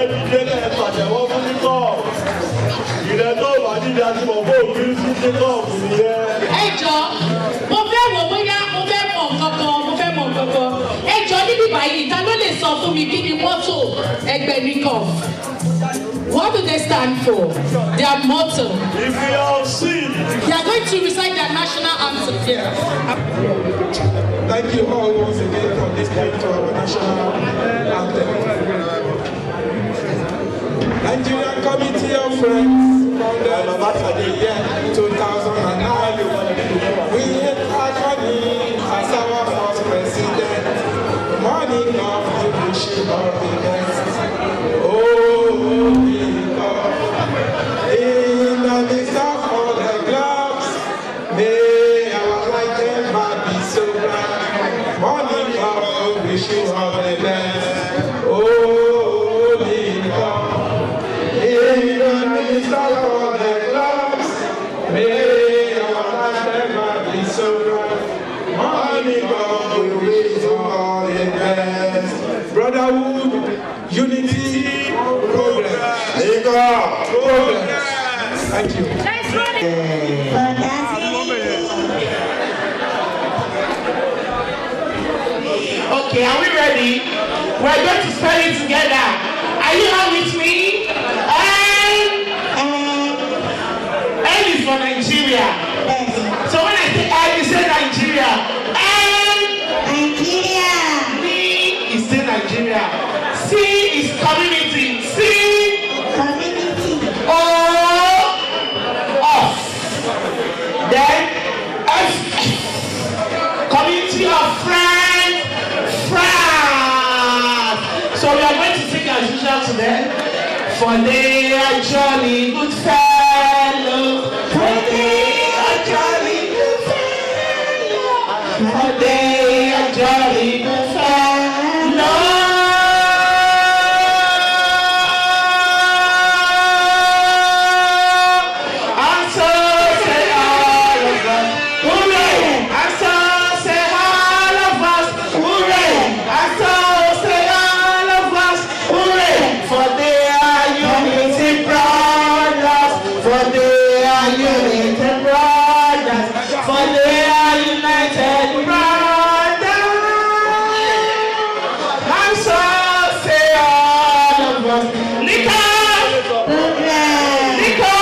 Ẹ dìde kẹ́ ẹ pàtẹ́wọ́ fún Níkọ̀. Ìrẹ́ tó wà níbi àtìmọ̀ fún òkú sí Níkọ̀ nìyẹn. Ẹ jọ, mo fẹ́ wò bóyá mo fẹ́ mọ̀ nǹkan kan, mo fẹ́ mọ̀ nǹkan kan. Ẹ jọ, níbí báyìí, ta ló lè sọ fún mi kí ni motto ẹgbẹ́ NICOF? What do they stand for? Their motto. If you have seen They are going to recite their national anthem here. Thank you all once again for listening to our national anthem. Nigerian Committee of Friends, founded in the year 2009, with Akoni as our first president. Morning of, we wish you all the best. Oh, NICOF, in the midst of all the clubs, may our light ever be so bright. Morning of, we wish you all the best. Oh, NICOF, in the midst of all the clubs, may our light ever be so bright. Morning of, we wish you all the best. Brotherhood, unity, progress. Níkọ̀. Progress. Thank you. Let's run it. Okay, are we ready? We're going to spell it together. Are you all with me? N. N is for Nigeria. So when I say N, you say Nigeria. N. Nigeria. N is say Nigeria. C is community. C. Community. O. Off. Then F. Community of Friends, France. So we are going to sing as usual today. For they are jolly good fellows. For they are jolly good fellows. For they are jolly good fellows. And so say all of us, hooray! And so say all of us, hooray! And so say all of us, hooray! For they are unity brothers, for they are unity brothers, for they are united brothers. And so say all of us, Nika! Progress. Nika!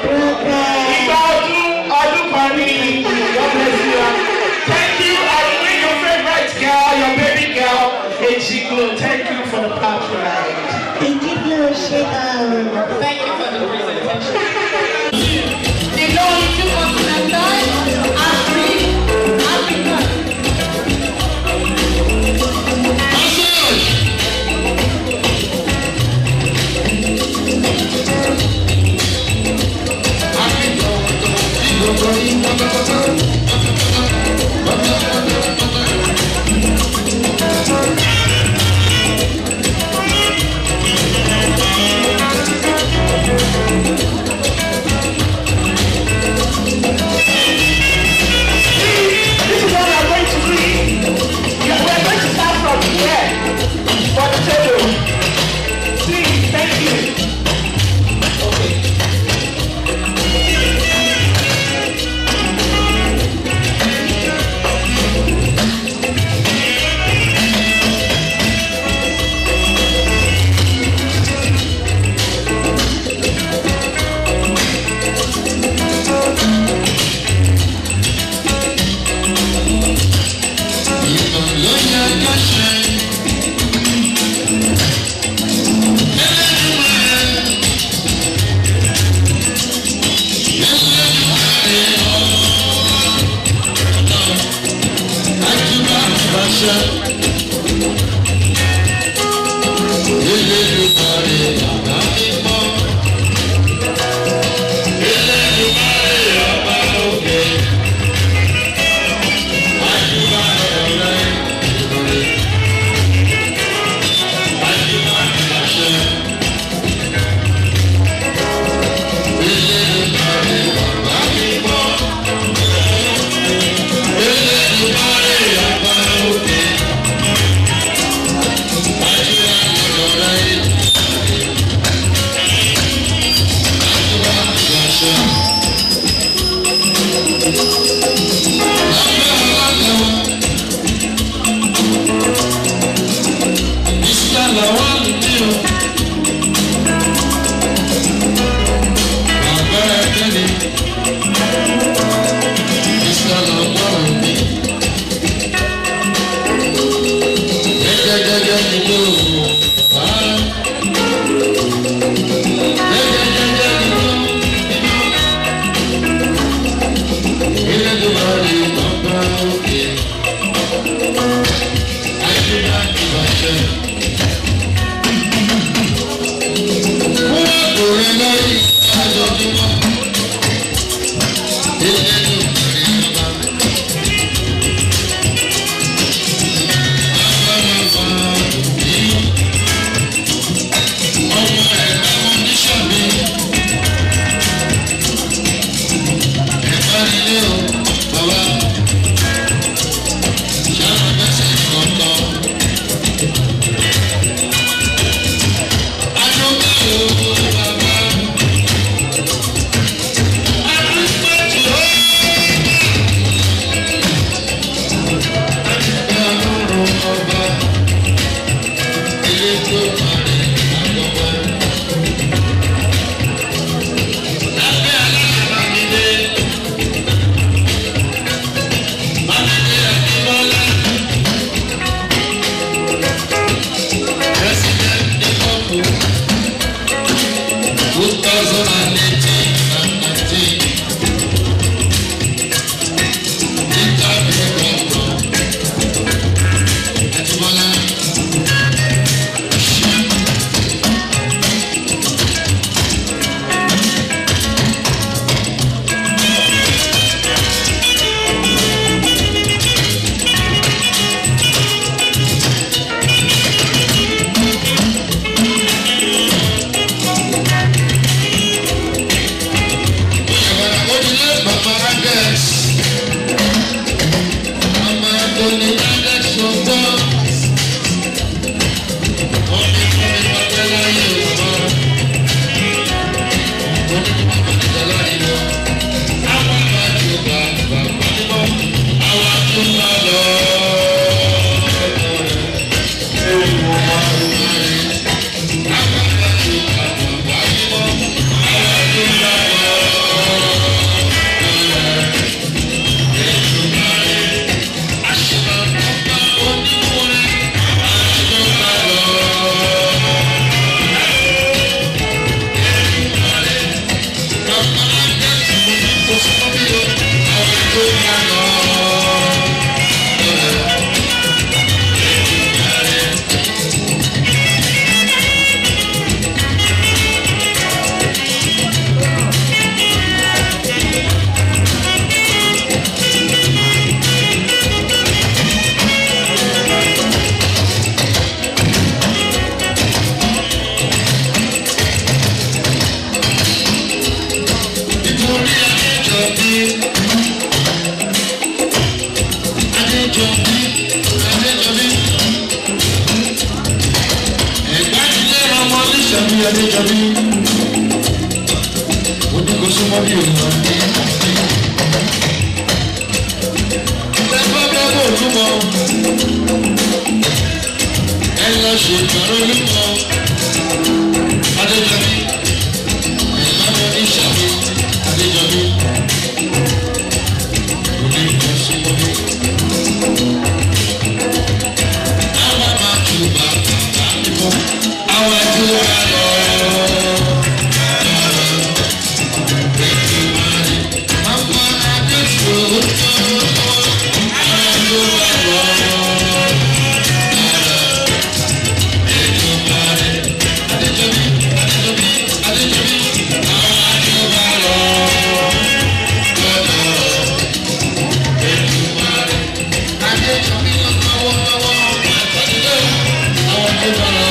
Progress. Ìgbà ọdún ọdún kan ní. God bless you. Thank you. I remain your favourite girl, your baby girl, Ejiglo. Thank you for the patronage. Ejiglo ṣe gan. Thank you for the presentation. The law is 2009, Africa. Thank Adéjọbí. Ó ní kó súnmọ́ bí òun ní. Bẹ́ẹ̀ bẹ́ẹ̀ bò túmọ̀. Ẹ lọ ṣe ìtọ́rọ olúmọ. Adéjọbí. Ìbámu oníṣàbí. Adéjọbí. Ó ní kó súnmọ́ bí. Àwa máa tù bàbá mímọ́. Àwọn ẹbí wa lọ. Mama Adéṣù àwọn ẹbí wa lọ. Adéjọbí, Adéjọbí, Adéjọbí, àwọn ẹbí wa lọ. Adéjọbí lọ́wọ́lọ́wọ́ àtàlẹ́ àwọn ẹbí wa lọ.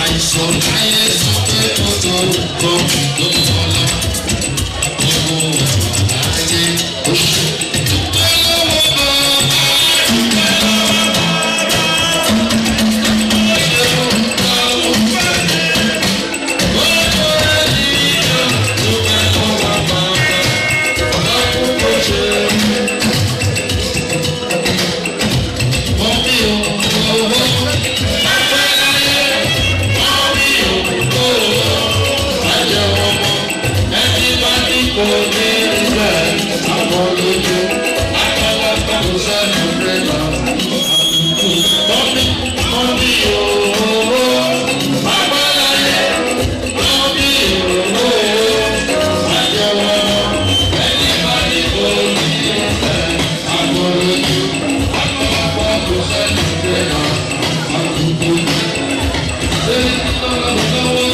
Àìsàn láyé sọ pé ó tó kọ́ ló ń bọ̀ lọ. Ọmọ àlàyé oṣù dúpẹ́ lọ́wọ́ bàbá dúpẹ́ lọ́wọ́ bàbá. Ṣé o gbà ó fẹ́? Gbogbo ènìyàn dúpẹ́ lọ́wọ́ bàbá. Ọlọ́run kò ṣe. Mọ́mí o, owó pẹ́pẹ́ láyé. Mọ́mí o, owó ajẹ́ ọmọ. Ẹni bá ní kò ní ibẹ̀ àwọn lójú. Àgbàlagbà kò sẹ́nu rẹ̀ lọ. Mọ́mí, mọ́mí o, owó pẹ́pẹ́ láyé. Mọ́mí o, owó ajẹ́ ọmọ. Ẹni bá ní kò ní ibẹ̀ àwọn lójú. Àgbàlagbà kò sẹ́nu rẹ̀ lọ. Sẹ́yìn lọ́wọ́.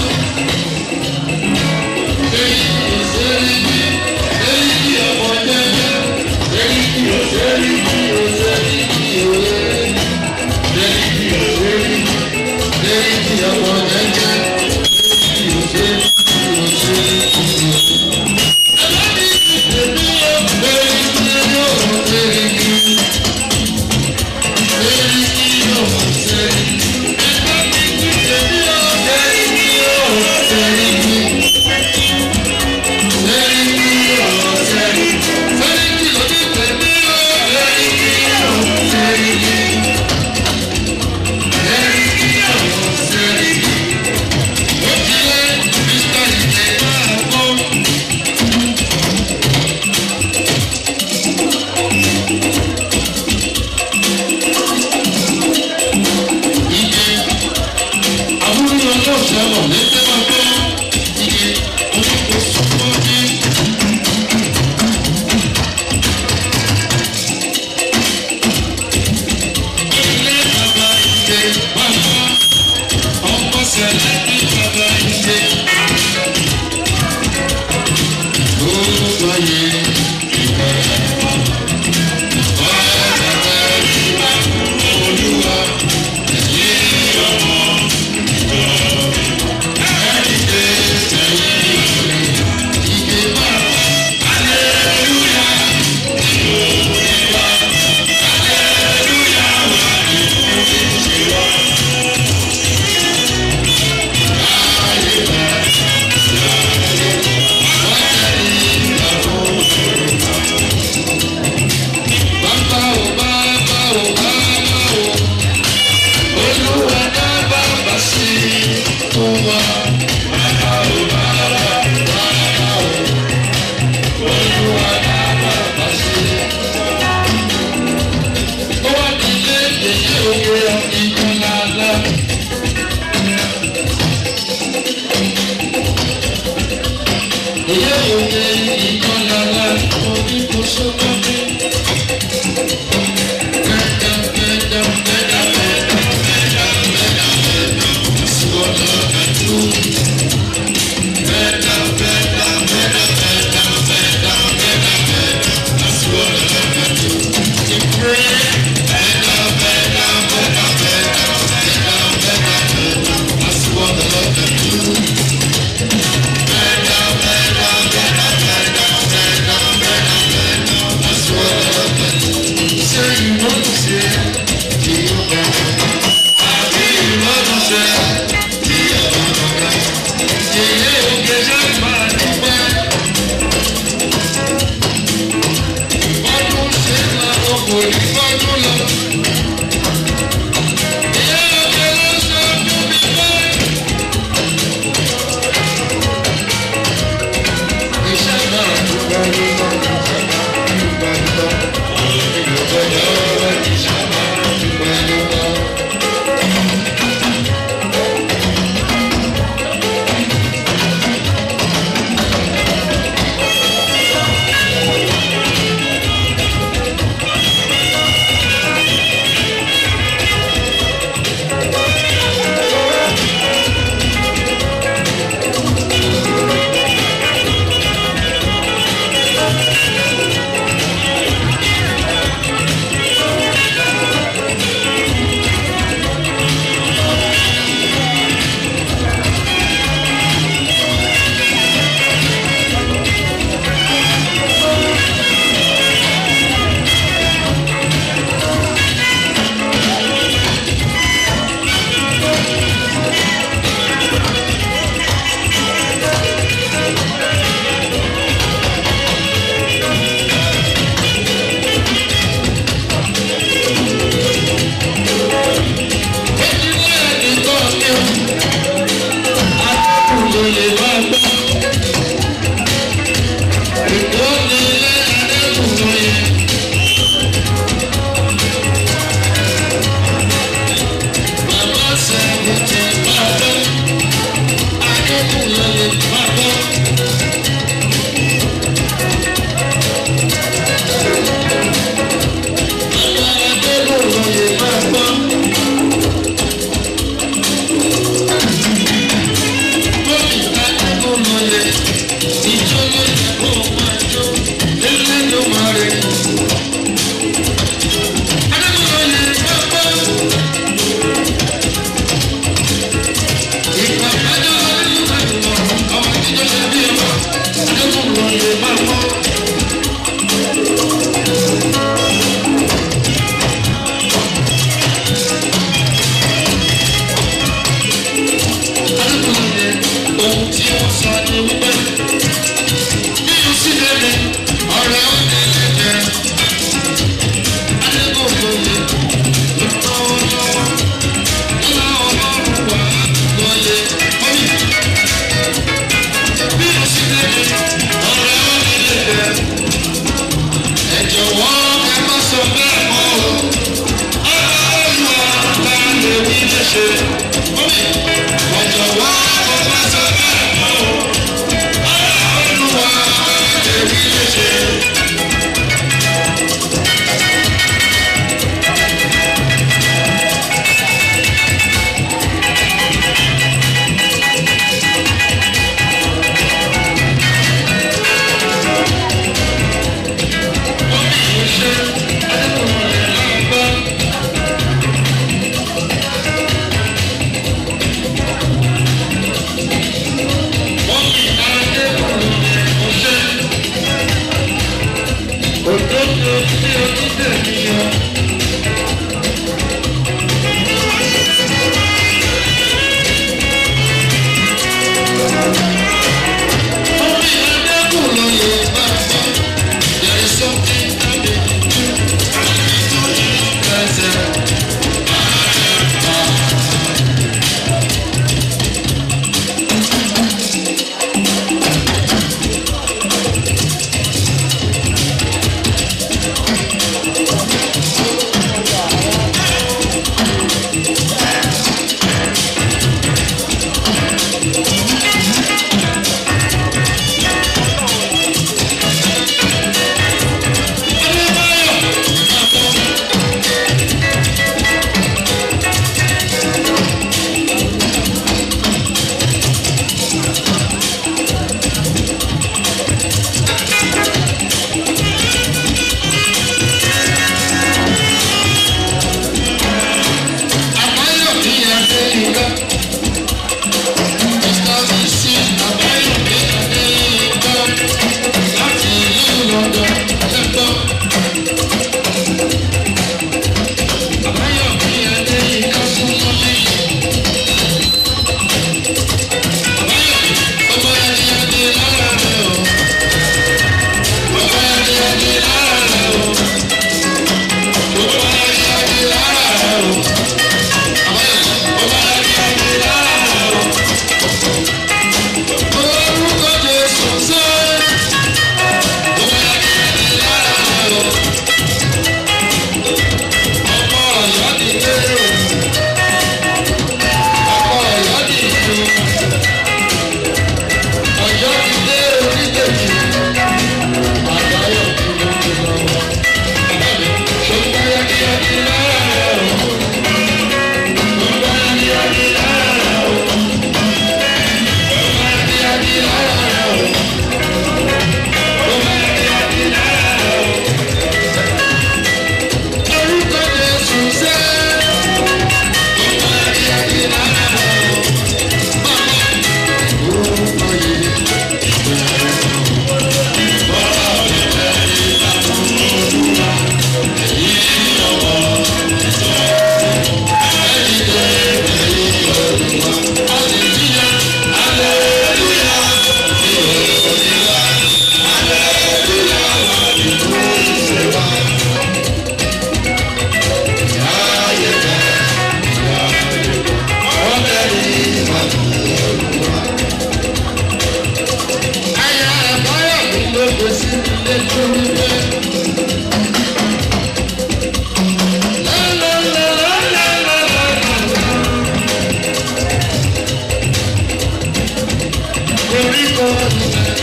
Koríko ilẹ̀,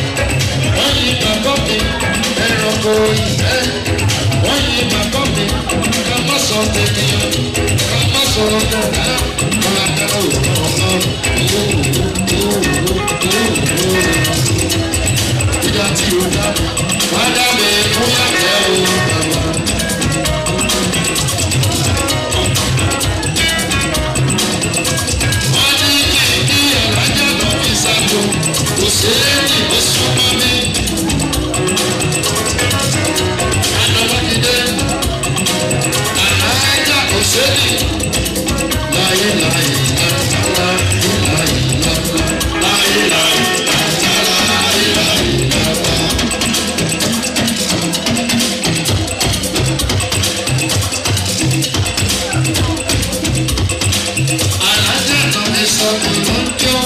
wọ́n yí bàbá mi, ẹranko ìfẹ́, wọ́n yí bàbá mi, ká má sọ tènìyàn, ká má sọ dàda, kọ́lákà òkò ìjà tí o dá, wá dá mi fún yàtọ̀ o bàbá. Wọ́n ní kí alájà lọ fi ṣàkó, kò séèjì tó súnmọ́ mi. Ànàmọ́dìde, alájà kò séèjì. Láyé láyé látàlá, láyé látàlá, láyé láyé látàlá, láyé láyé látàlá. Alájà lọ fi ṣàkó lọ́jọ́.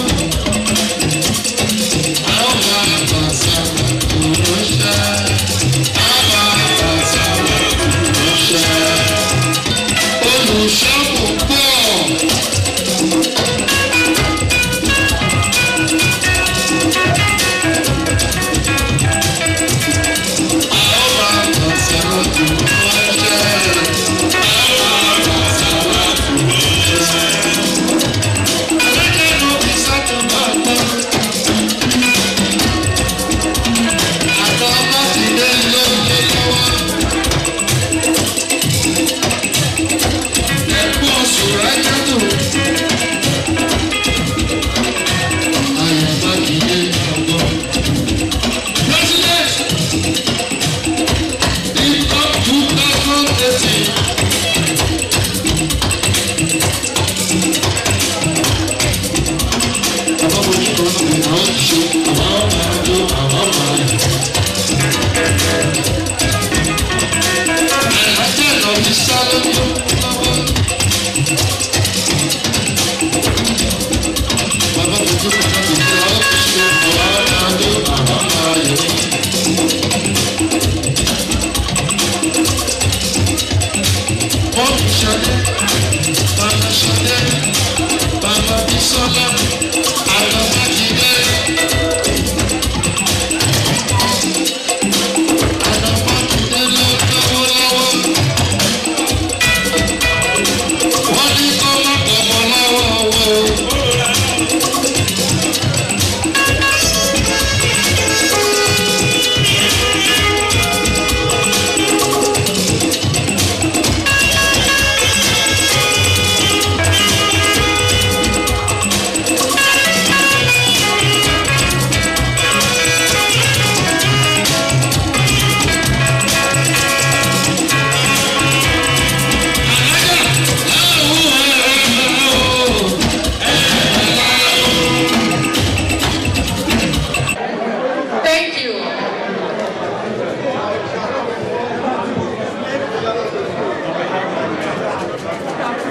Thank you.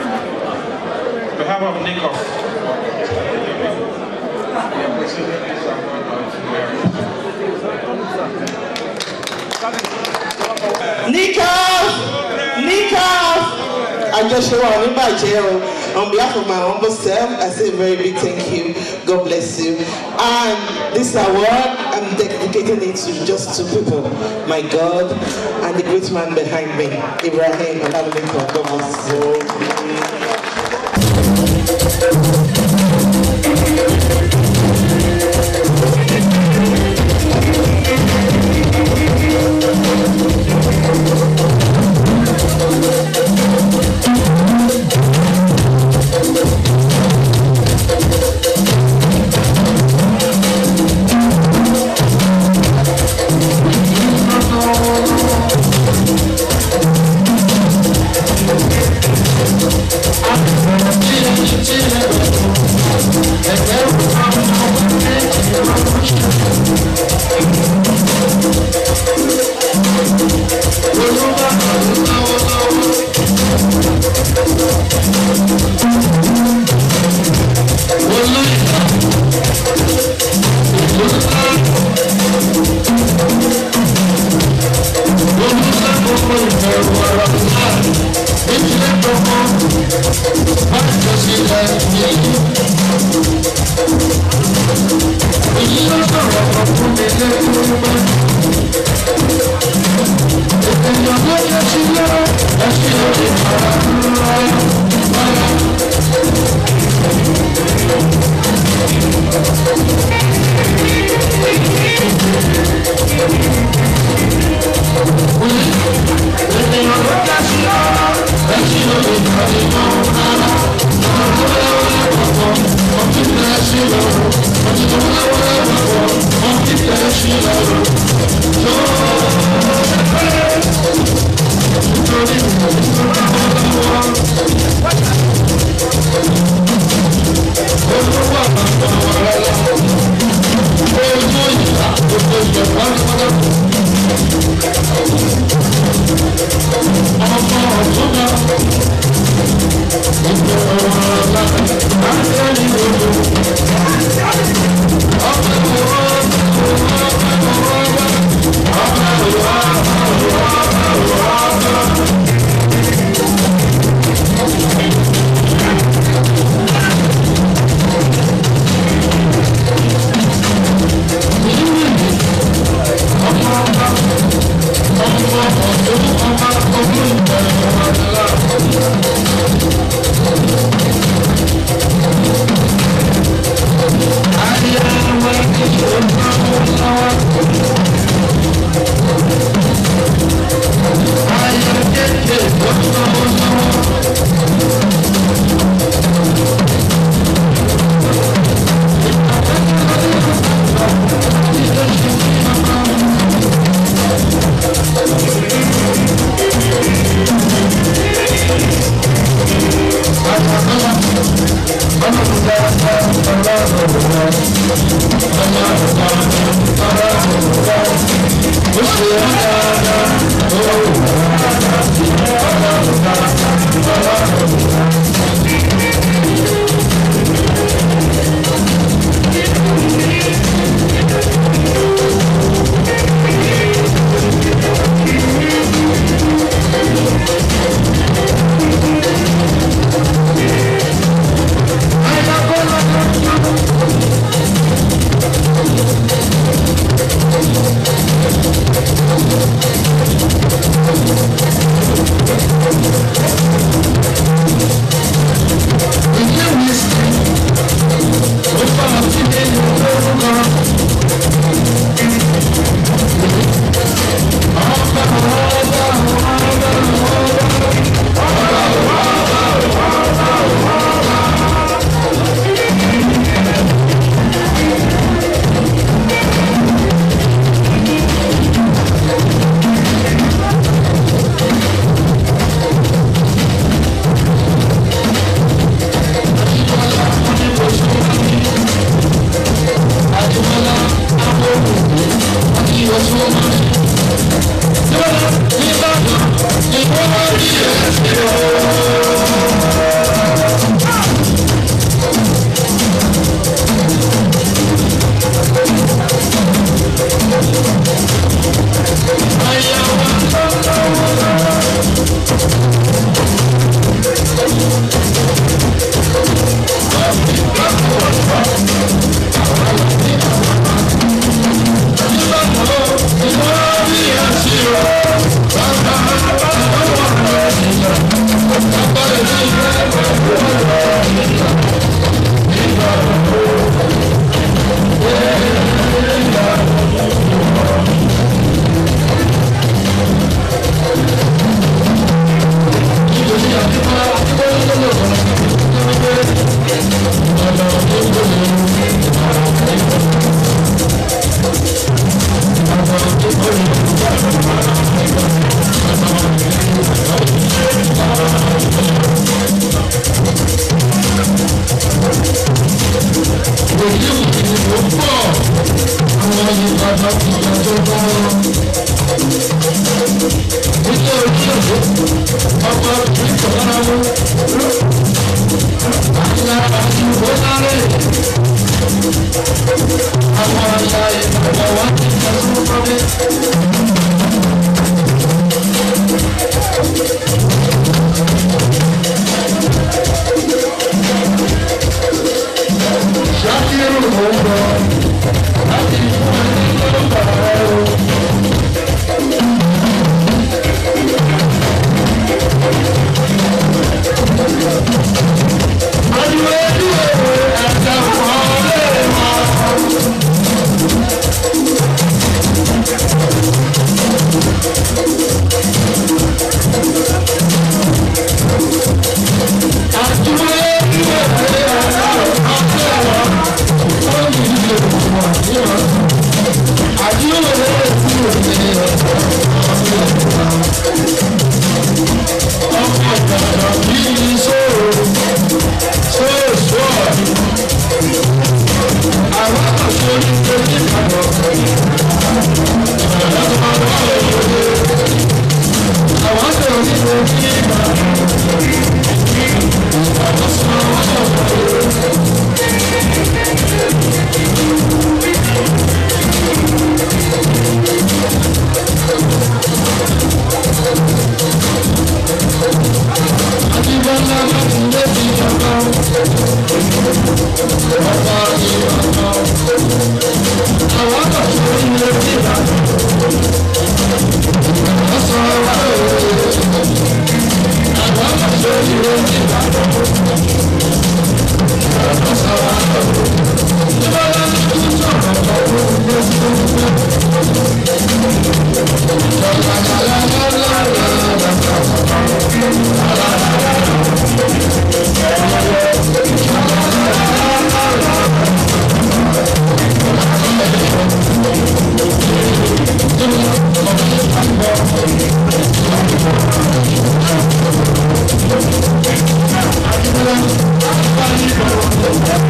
On behalf of NICOF, we are presenting this award on Nikaf! Nikaf! Àjọṣe wa ò ní bàjẹ́ o. On behalf of my humble self, I say a very big thank you. God bless you. And this award, I'm dedicating it to just two people. My God and the great man behind me, Ibrahim Olamilekan. God bless you. Thank you. Ṣakiru mo ń bọ̀.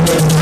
Thank you.